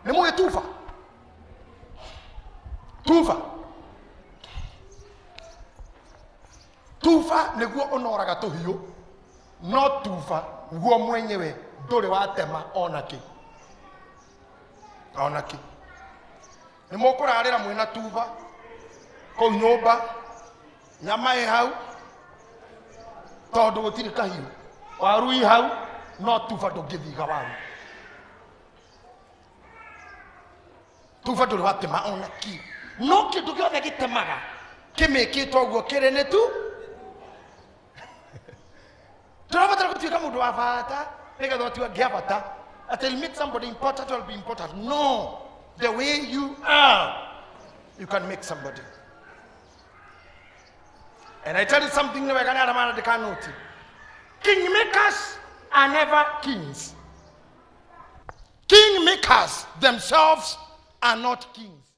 Nĩ mũĩ tuba? Tuba, tuba nĩguo ũnoraga tũhiũ, no tuba guo mwenyewe ndũrĩ watema ona kĩ, ona kĩ. Nĩ mũkũrarĩra mwĩna tuba kũu nyũmba, nyama ĩ hau tondũ gũtirĩ kahiũ, waru i hau, no tuba ndũngĩthiga waru. Tuba ndũrĩ watema ona ki, no kĩndũ gĩothe gĩtemaga kĩmĩkĩte ũguo kĩrĩ nĩ tu. Tũrabatara gũtuĩka mũndũ wa bata nĩgetha ũtuange a bata, atĩ you make somebody important or be important. No, the way you are, you can make somebody. And I tell you something, nĩ wega nĩ arĩa marandĩka noti, kingmakers are never kings. Kingmakers themselves are not kings.